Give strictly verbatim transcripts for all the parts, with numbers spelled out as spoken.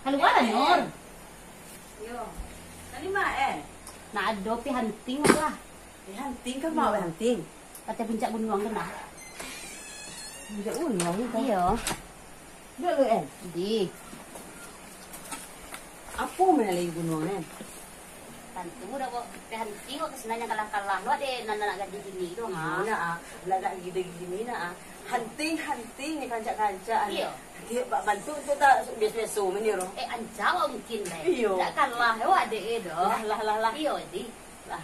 Kalua lah, Nur. Yo. Tadi mah, eh? Nak ado pi hunting lah. Pi hunting ka ma, pi hunting? Ka ateh puncak gunuang tu nah. Puncak gunuang tu? Iyo. Duduak lu, En. Di. Apo main lai gunuang, En? Tantu dah, kok. Pi hunting kok, ka sinan nan kalah-kalah lo, dek nan anak gadih kini tu, ha. Iyo, nak, ah. Lah anak gadih kini, nak, ah. Hunting, hunting ni kancak-kancak, ah. Iyo. Dia ba-, bantuak tu tak biaso-biaso mah nyo. Eh, anca awak mungkin, deh. Iyo. Tak kalah awak, dek, eh, doh. Lah, lah, lah, lah. Iyo, di. Lah.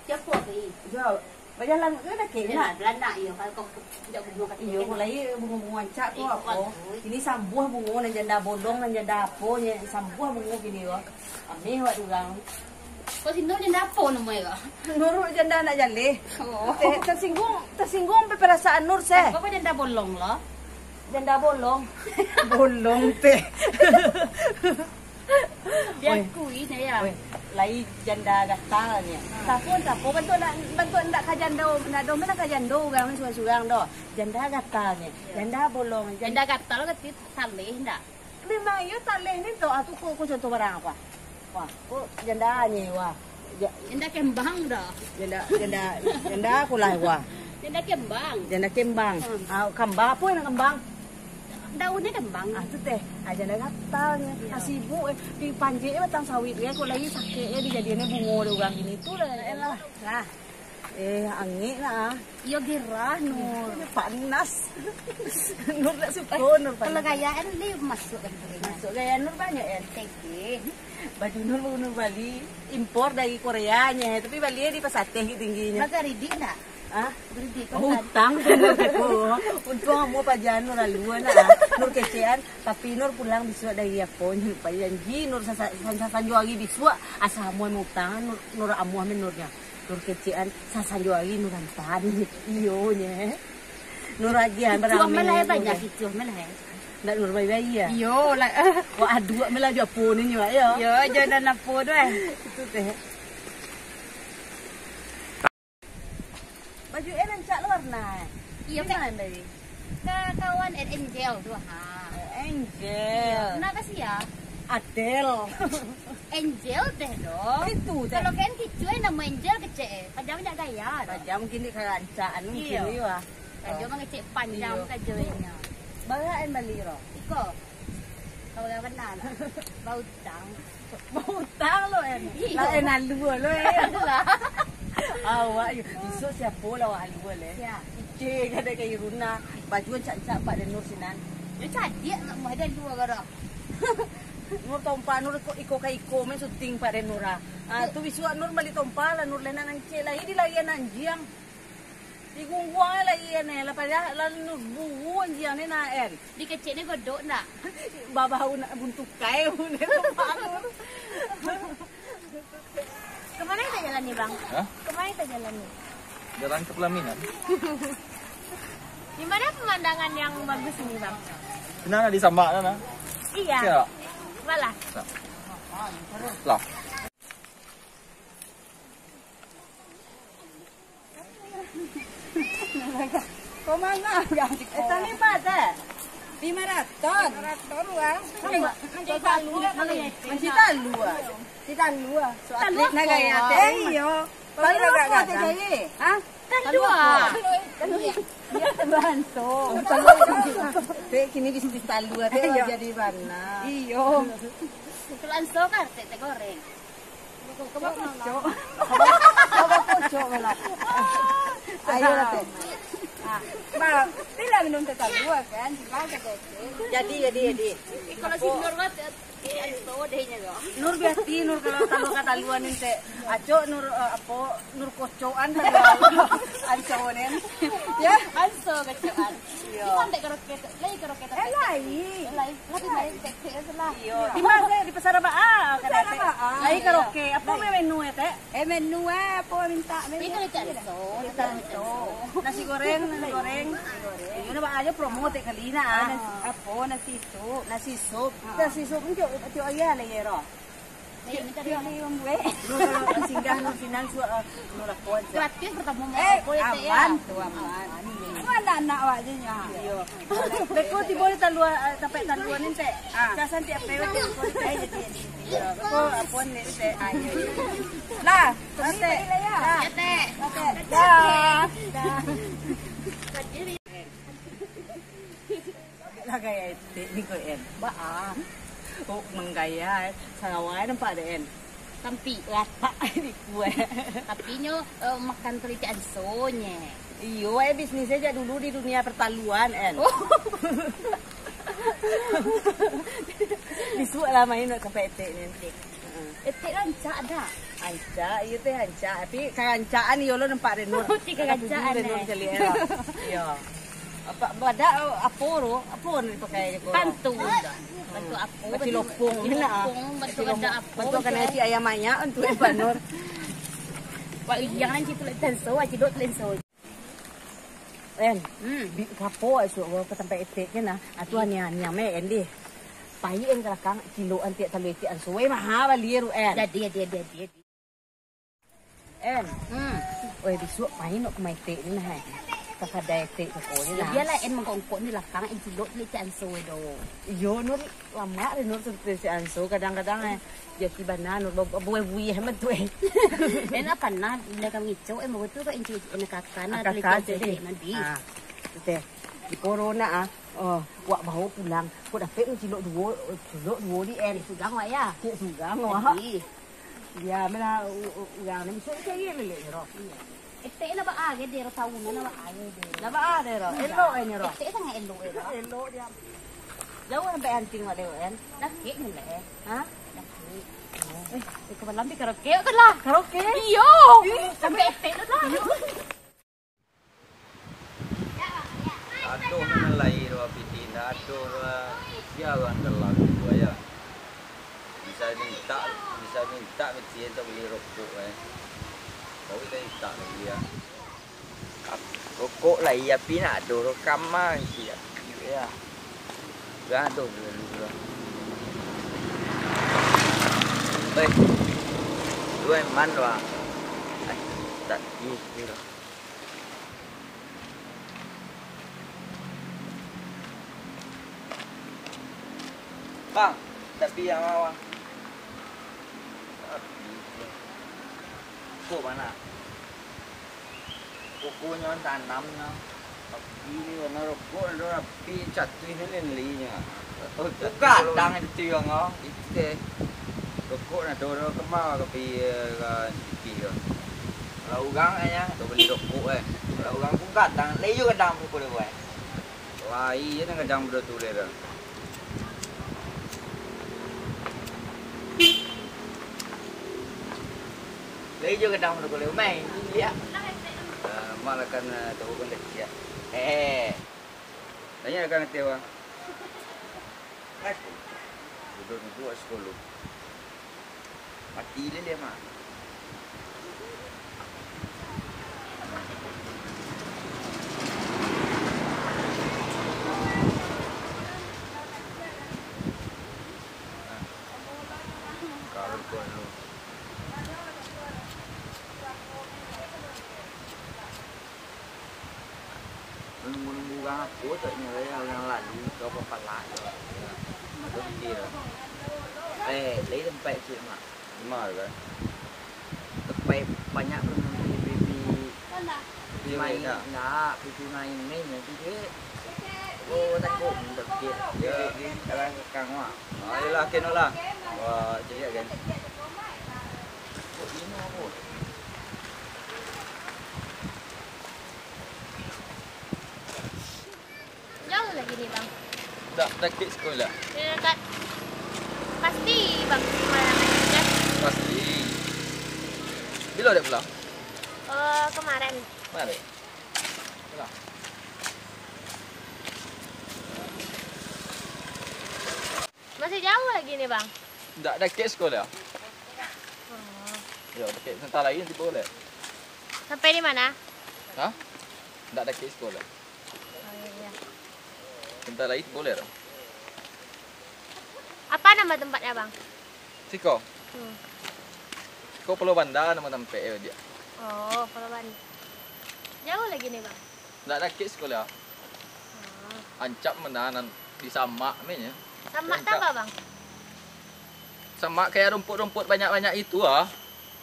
Siapo, Pi? Yo, bajalan ka dakek, Nak? Balanak, iyo. Kalau kau tidak bungo kaki, iyo, kan? Kau lai bungo-bungo rancak tu. Eh, apo? Ini sambuah bungo, nan janda bolong, nan janda apo, nya sambuah bungo kini, yo. Ameh awak urang. Kau sino janda apo namo e, kau? Nur janda anak jaleh. Oh. Teh, tersinggung, tersinggung sampai perasaan Nur, seh. Kau janda bolong lo? Janda bolong. Bolong, teh. Diakui, nah, ya. Oi, lai janda gatal nyo. Ha. Tapi, tapi, bantuak ndak, bantuak ndak ka jando, ndak doh, mana ka jando urang surang-surang doh. Janda gatal nyo. Ya. Janda bolong. Janda gatal berarti taleh ndak? Memang iyo taleh ni tu, ah, tu ko, ko contoh barang apo? Wah, ko janda ni, wah. Ja-, janda kembang dah. Janda, janda, janda ko lah, wah. Janda kembang. Janda kembang. Hmm. Ah, kambang apo nan kembang? Daunnyo kembang. Ah, tu teh. Ah, janda gatal nyo. Iyo. Ah, sibuk, eh. Pi panjek, eh, batang sawit, eh. Ko lai sakik, eh, dijadiannyo bungo dek urang kini tu lah. Elah. Lah. Eh, angek lah, ah. Iyo gerah, Nur. Panas. Nur tak suko, eh, Nur panas. Kalau gaya kan, dia masuk kan, Nur. Masuk gaya Nur banyak, eh. Tege. Baju Nur, Nur bali impor dari Korea nyo, tapi bali di Pasar Teh tingginyo. Bagai ridih ndak? Ah? Ridih, oh, kan? Utang. Untuang amuah paja Nur lalu, nak, ah. Nur kecekan, tapi Nur pulang bisuak dari apo, Nur pajanji, Nur sasa-, san-, sasanjo ari bisuak, asa amuah utang, Nur, Nur amuah men Nur nyo. Nur kecekan, sasanjo ari Nur antaan. Iyo, nye. Nur agiah, kicuah barang malah, eh, banyak kicuah malah, eh. Ndak Nur bayi-bayi, ya? Iyo, lah. Wah, aduak malah jo apo ni, nyo, yo? Yo, jo nan apo tu, eh. Itu teh. Baju eh rancak lo warna, eh. Iyo, Kak. Di ma bali? Ka kawan Ed Angel tu, ha. Oh, Angel. Iyo. Kenapa sih, ya? Adel. Angel teh doh. Itu teh. Kalau kain kicuah namo Angel kecek, eh. Paja banyak gaya doh. Paja mungkin di karancak anu mungkin. Iyo. Iyo, ah. Paja mangecek panjang. Iyo. Paja inyo. Bara en bali ro? Iko. Kau yang benar lah. Bautang. Bautang lo en. Iyo. Lah en alua lo en. Lah. Awak yo. Bisuak siapo lah awak alua le? Siap. Ice ka dek ka Iruna. Baju rancak-rancak Pak Denur sinan. Yo cadiak nak mah ado alua ka doh. Nur tompa, Nur iko, iko ka iko main syuting Pak Denur ah. Ah, tu bisuak Nur bali tompa lah, Nur le nak nangkek lai di larian anjiang. Digungguang lai ian eh, lah payah lalu buru anjiang ni nah en. Dikecek ni godok ndak? Babau nak buntukai. Kemana kita jalan ni, Bang? Hah? Kemana kita jalan ni? Jalan ke pelaminan. Di mana pemandangan yang bagus ini, Bang? Nah, nah, di Samak nah, nah. Iya. Siap. Malah. Siap. Lah. Kau manga? Eh, tadi berapa? Lima ratus. Lima ratus, wah. Sama. Manci talua. Manci talua. Manci talua. So, talua atlet nak gaya, eh, iyo. Talua apa tu, Jai? Hah? Talua. Talua. Iya, talua anso. Talua. Teh, kini bisnis talua, teh, iyo, jadi bana. Iyo. Kalau anso kan, teh, teh goreng. Kau bakucok. Kau bakucok malah. Ayo lah, Teh. Ah, Bang, Teh lah minum teh talua kan? Jadi, jadi, jadi. Eh, kalau si Nur mah, eh, eh, tahu deh nya, Bang. Nur biati, Nur kalau talua ka talua ni, Teh. Acok Nur, eh, apo, Nur kocokan talua. Anco ni. Ya? Anco kocokan. Iyo. Kita ambil karaoke, lai karaoke. Eh, lai. Lai. Lah, di main tek-tek salah. Iyo. Di mana? Di Pasar Baa, kan, Teh? Pasar Baa. Lai karaoke. Apa menu ya, Teh? Eh, menu, eh, apa minta menu? Itu cak so. Nasi goreng, nasi goreng. Iyo, nak aja promo tek kali nak. Ah, nasi, apa, nasi sup. Nasi sup. Ah. Nasi sup ni, Cok, Cok, iya lah, iya, roh. Ni, ni tadi. Pilih mambuek. Nur, kalau singgah, Nur, sinan, suap, eh, Nur, lakuan, suap. Gratis pertama mau. Eh, apa ya, Teh, ya? Aman tu, aman. Aman. Anak-anak awak je nyo. Iyo. Beko tibo di talua, eh, tampek talua ni, Tek. Ah. Casan tiap pe, tiap pe, jadi, jadi. Iyo. Beko apo ni, Tek? Ah, iyo, iyo. Lah, Tek. Lah. Tek. Dah. Dah. Lah gaya etek ni ko, En. Baa. Oh, manggaya, eh. Sarawai nampak dek, En. Sampi ratak di kuek. Tapi nyo, eh, makan teliti ansonye. Iyo, eh, bisnisnya jak dulu di dunia pertaluan, En. Oh. Bisuak lah main nak sampai etek ni nanti. Etek rancak dak? Rancak, iyo teh rancak. Tapi karancaan iyo lo nampak Renur. Ti karancaan, Renur eh. Caliak lah. Iyo. Apa, badak apo tu? Apo nan dipakai ko? Pantun. Bantuak apo? Bacilopong, bacilopong, bantuak apo? Bantuak kanai si ayam manyak, bantuak Renur. Wak Iyang nan cito lek tenso, wak cidok tenso. En, hmm. Bi kapo asuak gua ka tampek etek kan, ah. Atu aniang-aniang meh, En, deh. Pai, En, ka lakang, cilok antiak talua etek anso. Weh, maha bali, Ru, En. Jadi, jadi, jadi, jadi. En. Hmm. Weh, bisuak pai nak ka rumah etek ni, nah, eh. Ka kadai etek tu ko ni, nah. Bialah, En, mangkok-ngkok ni lakang, En, cilok talua etek anso, weh, do. Iyo, Nur. Lamak deh Nur, surprise si Anso. Kadang-kadang, eh, jati bana Nur, babuih-buih amat tu, eh. Enak panah, bila kami cok, eh, mau tu kok inci, enak kakan, ah, kakan, cek, cek, cek, nanti. Ah, teh. Di corona, ah. Oh, wak bawa pulang. Kok dapek cilok duo, cilok duo di, eh. Cek sugang, wak, ya? Cek sugang, wak. Jadi. Ya, mana, u-, u-, urang ni, bisa cari lelek, Nur. Iya. Etek lah baa ge, dero tahu ni lah baa ge, dero. Lah baa, dero. Elok, eh, nyo, Ro. Etek sangat elok, eh, Ro. Elok dia. Jauah sampai hunting, Mak, dero, kan? Dakek ni lah, eh. Ha? Dakek. Eh, ke malam di karaoke kan lah. Karaoke? Iyo. Ih, sampai etek tu lah. Aduh, mana lai tu, Piti, ndak ado tu, sia urang dalam tu, ya. Bisa mintak, bisa mintak kecil tu beli rokok, eh. Baru kita mintak lagi, ya. Rokok lah, iya, pi nak ado rokok mah, isi, ya. Iya. Dah ado dulu, dulu. Eh, lu eman, wah. Eh, tak, iya, iya. Bang, tapi yang awak. Kok mana? Kukunyo tanamnyo. Tapi ni warna rokok ado api catuih ni linlinyo. Oh, gadang itu yang oh. Itu deh. Rokok nah dono kemau ka pi ka tipi tu. Kalau urang nya tu beli rokok eh. Kalau urang pun gadang, leyo gadang pukul dua eh. Lai je nan gadang budak tu deh tu. Lai jo gadang budak kuliah umai, ya. Ah, mak lah kan, ah, tahu kan kecil. Eh. Tanya lah kan kata orang. Aku. Duduk-duduk sekolah. Mati lah dia, Mak. Kalau kau lu. Nunggu-nunggu urang apo tu, nyo lai urang lalu ka bapalak tu. Aduh, kiro. Eh, lai tempat cik, Mak. Di ma tu kan? Tempat banyak tu, pipi-pipi. Pipi main, ndak, pipi main, main, pipi. Oh, takut, takut. Ya, di dalam kekang, Mak. Ah, iyolah, ken lah. Wah, ciliak kan. Kok ino apo? Jauh lagi ni, Bang. Dak, dakek sekolah. Di dekat. Pasti, Bang, malam ni, kan? Pasti. Bilo dek pulang? Eh, kemarin. Kemarin? Pulang. Masih jauh lagi ni, Bang? Ndak dakek sekolah. Oh. Yo, dakek. Santa lai nanti boleh. Sampai di mana? Hah? Ndak dakek sekolah. Oh, iya, iya. Santa lai boleh tu. Apa nama tempatnya, Bang? Siko. Hmm. Siko Pulau Banda nama tampek yo, dia. Oh, Pulau Banda. Jauh lagi ni, Bang? Ndak dakek sikolah. Ah. Ancak menahan di samak, men, ya. Samak tu ancak. Apa, Bang? Samak kayak rumput-rumput banyak-banyak itu, ah.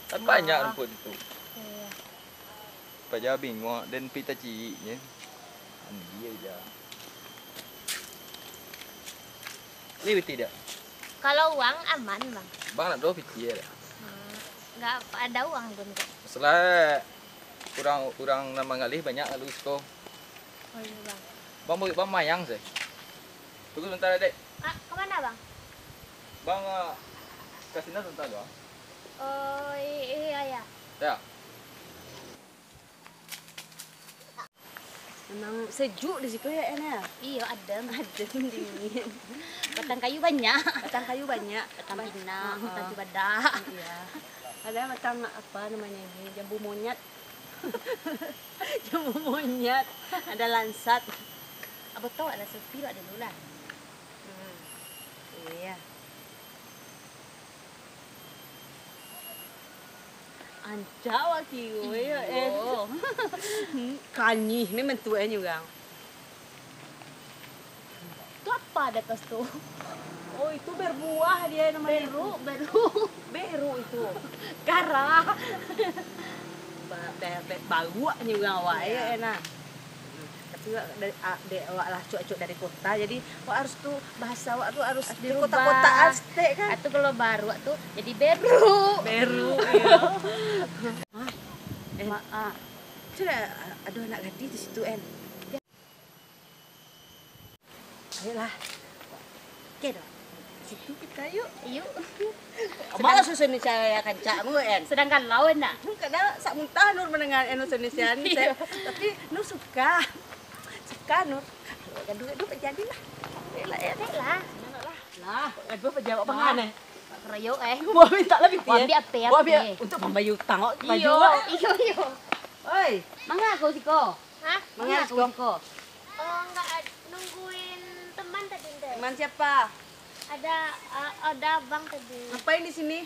Kan banyak rumput itu. Iya. Paja bingok dan pita ciik, ya. Ambil aja. Ni piti dia. Kalau uang aman, Bang. Bang nak dua piti ya. Hmm, nggak ada uang, Bun, kok. Masalah urang, urang nan mangalih banyak lalu siko. Oh, iya, Bang. Bang, bang, bang mayang sih. Tunggu sebentar, Dek. Ah, kemana, Bang? Bang, ah, ke sini sebentar, Bang. Oh, i-, iya, iya. Ya. Memang sejuk di siko ya, En, ya? Iyo, adem. Adem, dingin. Batang kayu banyak. Batang kayu banyak. Batang pinang, heeh, batang cubadak. Iya. Ada batang, apa namanya ini, jambu monyet. Jambu monyet, ada langsat. Abah tahu ada sepi lah dulu lah. Hmm. Iya. Ancak wak kiro yo, En. Iyo. Kanyih ni mentuan urang. Tu apa di atas tu? Oh, itu berbuah dia namanya. Beru, beru. Beru itu. Kara. Ba-, be-, be-, baruak ni urang awak, iya, yo, En, ah. Tapi awak dari, a, dek awak lah acok-acok dari kota, jadi awak harus tu, bahasa awak tu harus, harus di kota-kotaan sitek kan. Atau kalau baruak tu jadi beru. Beru, iyo. Hah? En. Ma-, ah. Sudah, a-, ada anak gadih di situ, En. Ayolah. Oke dah. Situ kita yuk. Yuk. Mana susun ni cara kancak mu, En? Sedangkan lawan nak? Kadang sak muntah Nur mendengar En susun ni sian. Iya. Tapi Nur suka. Suka Nur. Gaduh-gaduh terjadi lah. Baiklah, En. Baiklah. Lah, gaduh apa jawab pengan, eh? Keroyok, eh. Buah minta lah piti, eh. Buah ambil apa, Buah ambil apa? Untuk membayar utang, kok, baju, iyo, eh. Iyo, iyo. Oi. Manga kau siko? Hah? Manga kau siko? Oh, enggak, ad-, nungguin teman tadi, Nte. Teman siapa? Ada, eh, ada abang tadi. Ngapain di sini?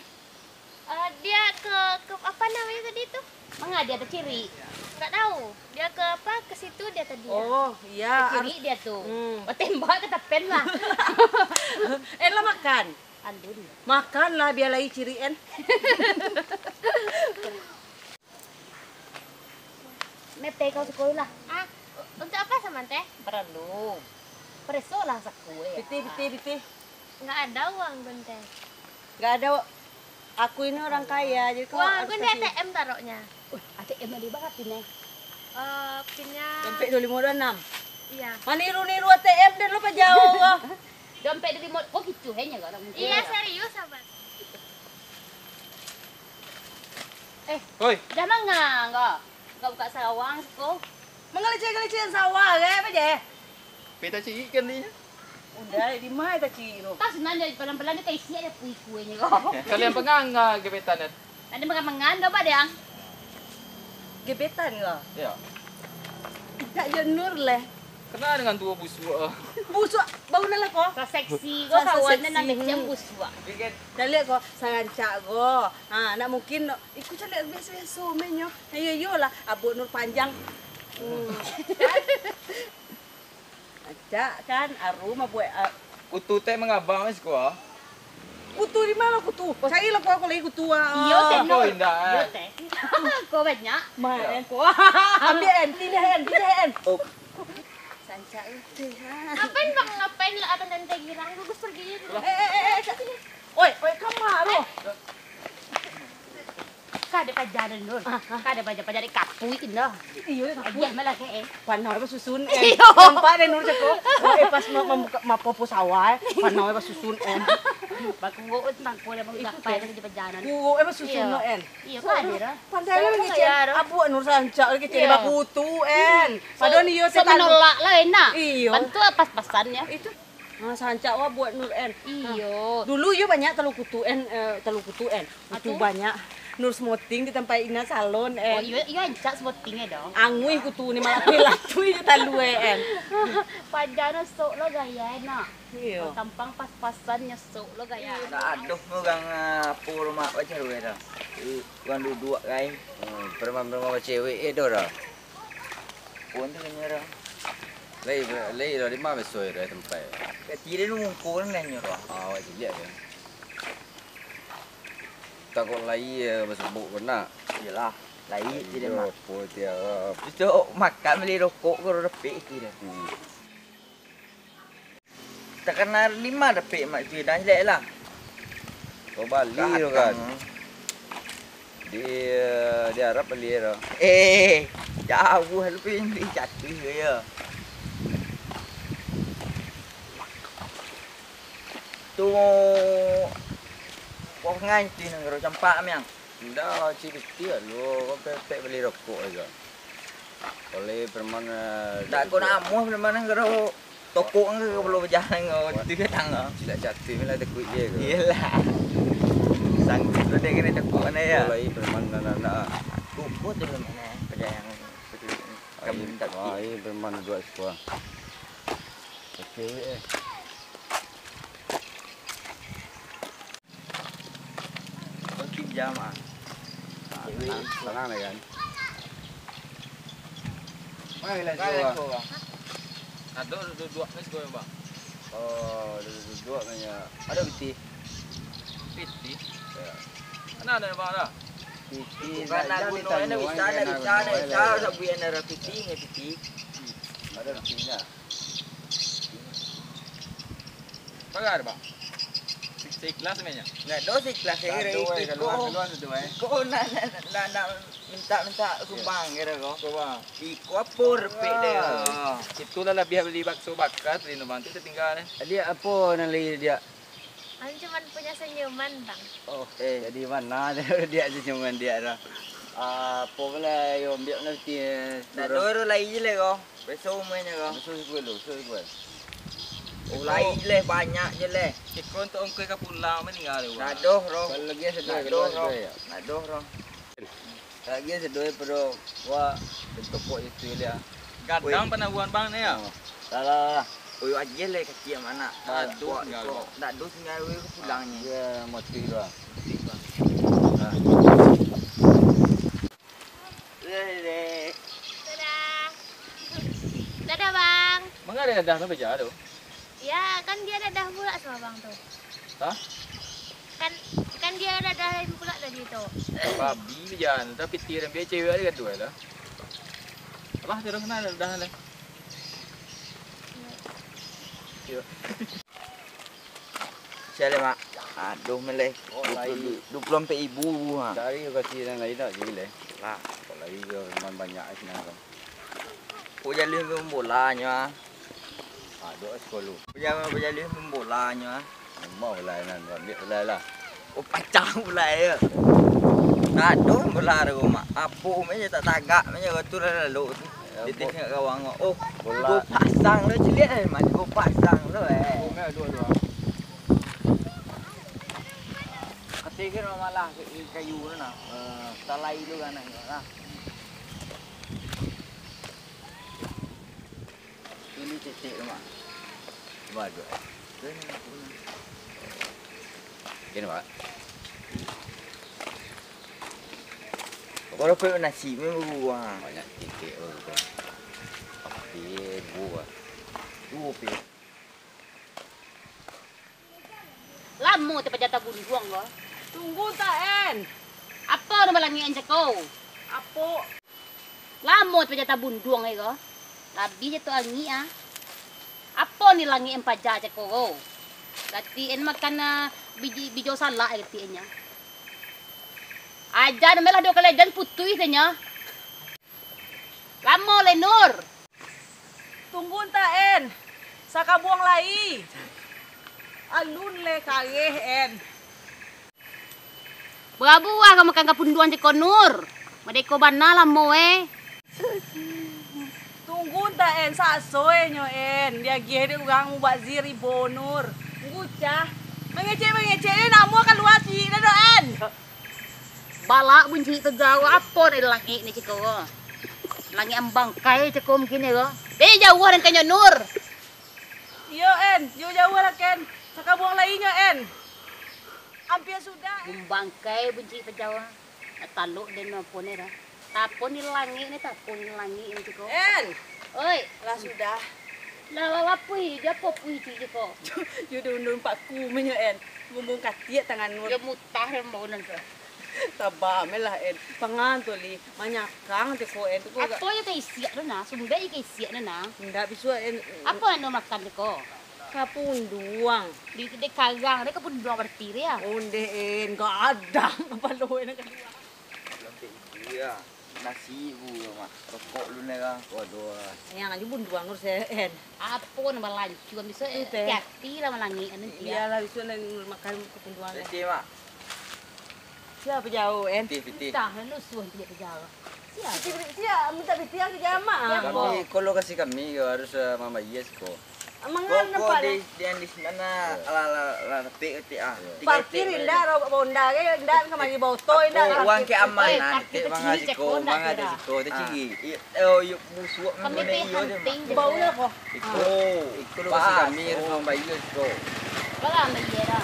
Eh, dia ke, ke, apa namanya tadi tu? Manga dia taciri? Enggak tahu. Dia ke apa? Ke situ dia tadi, ya. Oh, iya. Taciri dia tu. Hmm. Oh, tembak ke tapen lah. En lah makan. Alun. Makanlah, biar lai ciri, En. Mepe kau siko lah. Ah, u-, untuk apa saman teh? Paralu. Pareso lah saku, eh. Pitih, pitih, pitih. Enggak ada uang, Bun, teh. Enggak ada, Wak. Aku ini orang kaya, jadi kau harus kasih. Uang aku ni A T M taroknya. Wih, A T M tadi berapa pinnya? Eh, pinnya dompet dua limo dua enam. Iya. Maniru-niru A T M dan lo pajauah kau. Dompet dua limo, kok gitu, hanya kau orang mungkin. Iya, serius, sahabat. Eh, oi. Dah manga kau? Kau buka sawah siko. Mangaleceh-ngaleceh sawah, eh, apa je? Peta ciik kan dia? Udah, di mana tacik tu? Kau senang je, pelan-pelan dia taisi aja kui-kuenya kau. Kalian panganga gebetan, kan? Tadi makan-makan kau, Pak, Dang? Gebetan kau? Ya. Indak, ya Nur leh. Kena dengan duo busuak, ah. Busuak, bau nan lah kau. So seksi kau, so kawan seksi. Nan kecil busuak. Dah lihat kau, sarancak kau. Ha, nak mungkin, ikut caliak biaso-biaso, menyo. Yo, yo lah, abuak Nur panjang. Hmm. Acak kan, arum abuak, a- Kutu teh mangabang siko, ah. Kutu di mana kutu? Cari lah kau, aku lagi kutu, ah. Iyo, teh, Nur. Kau indak, eh. Iyo, teh. Kau banyak. Ma, eh, kau. Ambil, En. Pindah, En. Pindah, En. Oh. Sancak, eh. Ngapain, Bang? Ngapain lah Abang dan Teh girang? Bagus pergi dulu. Eh, eh, eh, eh. Oi, oi, kama lo. Ka ada pajaran, Dul. Ah, ah. Ka ada pajaran, pajaran kapui indah. Iyo, kapui. Agiah malah, eh. Panau apa susun, eh. Iyo. Nampak deh, Nur, cako. Oh, eh, pas ma-, mambuka, mapopo sawah, eh. Panau apa susun, eh. Bakuwo, eh, tentang kuwo, abang. Itu gapai teh. Lagi pajaran. Kuwo, eh, apa susun, iyo. No, En. Iyo, so, ka ada, dah. Pandai lah, Nur, lagi, Cen. Abuak Nur sancak lagi, Cen. Iyo. Bakutu, En. So, padahal iyo, so, Cen, menolak lah, enak. Iyo. Bantu pas-pasannya. Itu. Ha, sancak wak buat Nur, En. Iyo. Ha. Dulu iyo banyak talu kutu, En, eh, talu kutu, En. Kutu banyak. Nur smoting di tempat Ina salon, En. Oh, iyo, iyo ancak smoting, eh, dong. Anguih kutu ni malah latui je talu, eh, En. Paja no sok lo gaya, eh, nak. Iyo. Oh, tampang pas-pasan nyo sok lo gaya. Nak adoh urang, ah, apo rumah pacar we dah. Eh, urang duduak kai. Hmm, preman-preman cewek, eh, doh dah. Pun tu nyo dah. Lai, lai lah di ma biaso dah tempat. Kecil dia nungkun lah nyo dah. Ah, awak ciliak kan. Takut lai ya basubuk ko nak. Iyalah, lai Lai ciliak yo, mah. Apo tiap. Itu makan bali rokok ko dapek kira. Hmm. Takana lima dapek mak tu dah jelek lah. Kau bali tu kan. Kadang. Di, di Arab bali tu. Eh, jauah lu pin di jatuh ke ya. Tu kau nganti nang kau campak miang. Ndak, cik piti lu, kau pepek bali rokok aja. Oleh preman, eh, Ndak kau nak amuah preman nang kau Tokok kan ka pulau bajalan ko, tu datang ko. Cilak catuih lah takuik je ko. Iyalah. Sanggup tu dia kena tokok kan ya. Lai preman nan anak. Kuku tu lah mana, pajalang. Kami minta. Ai preman duduk sekolah. Oke, eh. Pinjam ah. Cewek. Sanang deh kan. Mana bilang cewek, Bang? Ado duduak ni siko, Bang. Oh, duduak-duduak kan ya. Ado piti? Piti? Ya. Mana ado, Bang, ado? Piti. Bukan nak guno, bisa, nak bisa, nak bisa, nak bisa, sabuik nak piti, nak piti. Ado piti nak. Pagar, Bang. Seikhlas sebenarnya. Ndak do seikhlas, eh. Ndak do, eh, kaluan, kaluan situ, eh. Iko nak, nak, nak, nak minta, minta sumbang kira ko. Sumbang. Iko apo repek deh. Ah, itulah labiah beli bakso bakar tadi tu, Bang. Tu tatingga deh. Tadi apo nan lai dia? An cuman punya senyuman, Bang. Oh, eh, jadi mana dia senyuman dia dah. Ah, apo lah yo ambiak lah piti. Ndak do, lai je lah ko. Beso umurnyo ko. Beso sikua lo, beso sikua. Oh, lai leh, banyak je leh. Iko untuak ongkoi ka pulang, maningga deh, Bang. Nadoh roh. Kalau lagi sedo, nadoh roh. Nadoh roh. Lagi sedo pado wa tokok itu liak. Gadang panabuan, Bang, ni ya? Oh. Salah. Oyo aje leh kaki yang mana. Aduh, tinggal, Bang. Nadoh tinggal we pulang ni. Ya, mati, Bang. Mati, Bang. Ah. Dadah. Dadah, Bang. Manga dadah tu baja tu? Ya, kan dia dadah pula sama Bang tu. Hah? Kan, kan dia dadah pula tadi tu. Babi baja tu, tapi tiram dia cewek ada gaduh lah. Alah, terus kena dadah lah. Yo. Sia leh, Mak. Aduh, meleh. Oh, lai. Dua puluh, dua puluh ampek ribu, ha. Cari lokasi nan lain dak, jadi leh. Lah. Kok lai yo memang banyak sinan tu. Kok jaleh main bola nyo, ah. Aduh, sekolah. Kok jaleh main bola nyo, ah. Memang bola nan, ambiak bola lah. Oh, pacah bola yo. Aduh, bola tu, Mak. Apo main tak tagak, main tu lah lalu. Di tengah gawang, oh, bola. Gol pasang lo, ciliak, eh, Mat, gol pasang lo, eh. Gol dua-dua. Katik kan malah, kayu tu nah. Eh, talai tu kan, nah. Ini titik tu, Mak. Waduh. Ini, Mak. Kalau kau nasi memang buah. Banyak titik tu. Tapi buah. Duo pi. Lamo tu paja tabunduang ko. Tunggu tak, En? Apo nan balangikan cako? Apo? Lamo tu paja tabunduang ko. Labiah je tu angik ah. Apo ni langik en paja cako ko? Gati en makan, ah, biji, bijo salak gati ennyo. Aja nan melah duo kali aja putuih tu nyo. Lamo lai, Nur. Tunggu ntah, En. Sakabuang lai. Alun lai kareh, En. Barabuah ka makan ka punduang cako, Nur. Madeko bana lamo, eh. Tunggu ntah, En. Saso, eh, nyo, En. Diagiah dek urang mubazir ibo, Nur. Ngucah. Mangecek-mangecek, eh, namo kalua ciek dah, doh, En. Balak buncik tu jauah, apo dari langik ni cako ko? Langik ambangkai cako mungkin yo ko. Eh, jauah dan kanyo Nur. Iyo, En, jauah-jauah lah, Ken. Sakabuang lai nyo, En. Ampia sudah, En. Ambangkai buncik tu jauah. Taluk den apo ni dah. Tapon di langik ni, tapon di langik ni cako. En. Oi. Lah sudah. Lah, lah, lah, puih je, apo puih tu je ko? Yo, dah undun paku menyo, En. Bumbung katiak tangan nu. Yo, mutah dalam bau nan tu. Saba me lah, En. Pangan tu, Li. Manyakang tu ko, En. Tu ko Apo yo ka isiak tu nah? Sumbek je ka isiak tu nah. Ndak bisuak, En. Apo anu makan tu ko? Kapunduang. Di, di karang, di kapunduang berarti dia. Ondeh, En. Gadang kapalo, En, nan kadua. Lambek ibu ya. Nasi ibu ya, Mak. Rokok lu nega. Waduh. Sayang aja bunduang urus, En. Apo nama lancuan bisa, Tu, eh, teh. Hati-hati lah malangik, anu, ya. Biarlah, bisuak nan makan kapunduang, Hati, Mak. Siapa jauh, En? Pitih, pitih. Entah, lu suah dia ke jauh. Siapa? Pitih, pitih, siapa? Minta pitih yang ke jamak, ah. Kami, kalau kasih kami, yo harus, eh, mambayar siko. Mangan Kok, kok nampak di, ni? Di, di sinan lah, lah, lah, lah, repik ketik, ah. Tiga Parkir etik indak, baru. Ro-, Honda ke, indak, kamari bawa oto, indak, Kok uang parkir. Ke aman, Oi, ah, parkir detik kecil, mangan cek siko, Honda mangan tu detik dah. Siko, tu Ah. Cik. I-, eh, oh, yuk, busuak Kami menggunai pe iyo je, kanting Mak. je, Bau Bre. Iko, Ah. iko lu Pas. kasih kami, harus mambayar siko. Barang bayar dah.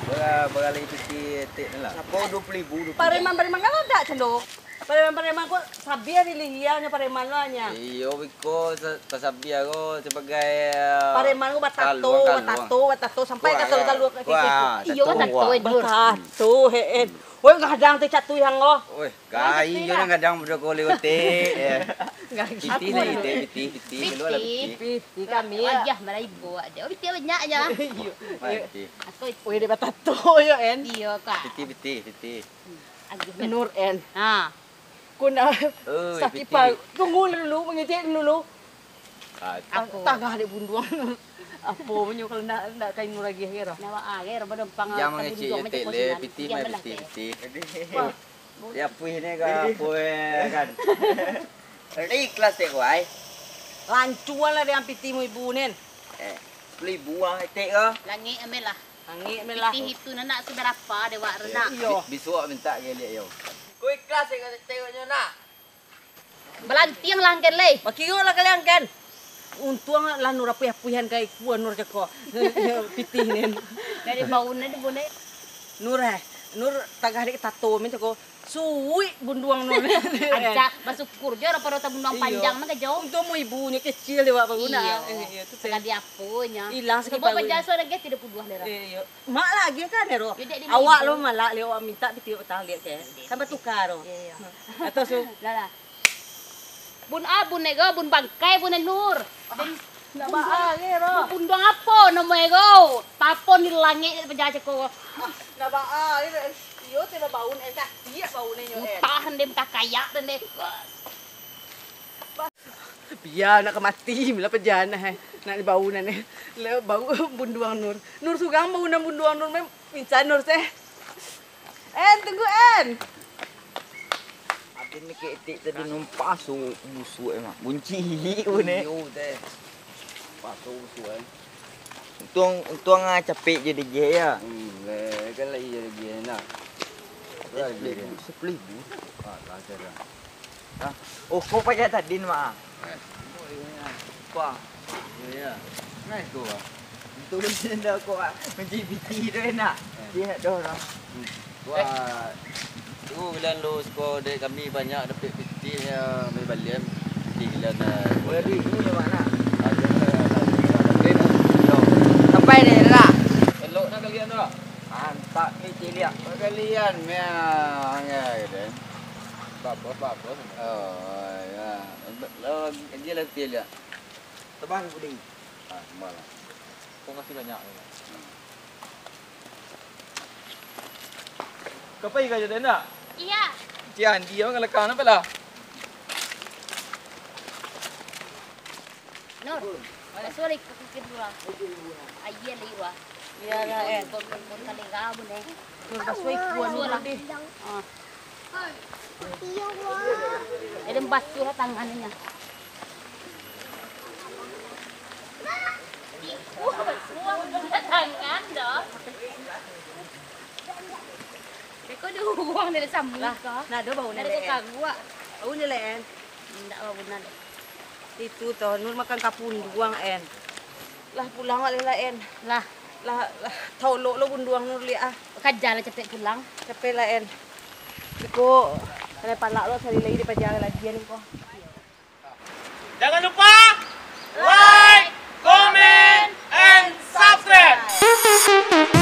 Bara-, bara lagi piti etik ni lah. Sapo? Dua puluh ribu, dua puluh ribu. Pareman-pareman kan ada, cendok. Pareman-pareman ko sabia di lihianyo pareman lo nya. Iyo, biko sa-, tasabia ko sabagai, eh, Pareman ko batato, kaluang, kaluang. Batato, batato, sampai Wah, kaluang, ya. Kaluang. Wah, Iyo, tato, batato, wah. Batato, he, en. Woi, gadang tu catu yang ko. Woi, Gadang gai tu jo lah. Nan gadang budak ko lewat te. Eh. Gadang. Piti lah, piti, piti, piti. Keluar lah piti. Piti kami, ya. Wajah malai buat dia. Oh, piti banyak je. Iyo. Mai piti. Aku itu. Woi, dia batato, yo, en. Iyo, Kak. Piti, piti, piti. Agih Nur, en. Ha. Ko nak Oi, sakit piti. Pa-, tunggu dulu, mangecek dulu. Ah, Aku. Tagah dek bunduang. Apo punyo kalau ndak, ndak kain lagi, kiro? Ndak ba-, ah, kiro badompang Jangan ka mangecek bunduang je, macam tek, ko le, sinan. Piti Diam mai lah, piti, tek. Piti. Wah. Ya, puih ni ka, puih kan. Ikhlas, tek, wai. Lancuan lah dengan pitimu ibu nin. Eh, sepuluh ribu ah, tek, ko. Langik ambil lah. Angik me lah. Pitih itu nan nak sabarapa dek wak tu nak. Iyo. Bi-, bisuak minta geliak yo. Ko ikhlas yo ka tengoknyo nak. Balantiang lah angken lai. Bakiro lah kalian kan. Untuang lah Nur apuih-apuihan ka ikua Nur cako. Pitih ni. Dari bau ni di bune. Nur eh. Nur tagah dek tato men cako. Suik bunduang Nur. Aja, basyukur jo daripada tabunduang Iyo. Panjang mah gajo. Untuang mu ibunyo kecil dek wak baru nak. Iyo. Eh, iyo, tu teh. Sakali aponyo. Ilang sakali Coba baru. Bajaso lagi tidak puduah deh. Eh, iyo. Mak lagi kan, Ero? Yo, dek di Awak ibu. Lo malak, liak awak minta, piti awak tahan liak ke. Tambah tukar, Ero. Iyo, iyo. Atau su- Lah, lah. Bun abun ego, bun bangkai bun Nur. Ah, nak bun baa, Ero? Bun bunduang apo namo ego? Tapon di langik paja cako. Ah, nak baa, Ero? Iyo, tiba baun, eh, kaki, ya, baun, eh, yo, eh. Utah, ndeh, utah kayak, ndeh. Bia nak ka mati, mila paja nah, eh. Nak bau nan, eh. Le bau bunduang Nur. Nur surang bau nan bunduang Nur, mem-, pinchan Nur seh. En, tunggu, En. Aden ni kek etik tadi numpas su-, busuk, eh, mak. Bunci, pun, eh. Iyo, teh. Pas tu, busuk, eh. Untuang, untuang, ah, capek je dek je, ya. Hmm, le, kan lai je dek je, nak. Lah, Sepuluh ribu, sepuluh ribu. Ah, lah, cara. Hah? Oh, kau pajak tadin, Mak? Eh. Apa? Iya. Nah, itu, Pak. Itu pun tidak kau, Pak. Mencari piti tu enak. Eh. Dia nak dorong. Hmm. Wah, tu bilang lu siko dek kami banyak dapek pitih, ya, kami balian pitih bilang, eh, Boleh beli dulu ya, Mak, nak? Ada, ada, ada. Sampai deh, nak. Elok nak kalian tu, Pak? Mantap ni, cik liak. Kalian, meh, anggai deh. Bagus, bagus. Oh, ya. Lo, dia lah cik liak. Tebang, Budi. Ah, malah. Kau kasih banyak, ya. Ka pai ka jo den, nak? Iya. Cian, dia ngalekang apa lah? Nur, basuah lah ikut kaki dulu lah. Aia lah iwa. Iya lah, eh. Kau, kau, kau, kau, kau, kau, Nur, basuah ikut dulu lah. Ah. Jadi basuah lah tangannya. Tangan doh. Beko diuruang dari samuka. Lah, nah, ado bau Dari nilai, En. Kaguak. Bau nilai, En. Indak bau nan. Itu toh, Nur makan kapunduang, En. Lah pulang awak lah, En. Lah. Lah, lah, tolok lo bunduang Nur liak ah. Kaja lah capek pulang. Capek lah, En. Iko, kalau palak lo sari lagi dipaja lagi, En, ko. Jangan lupa like, comment, and subscribe.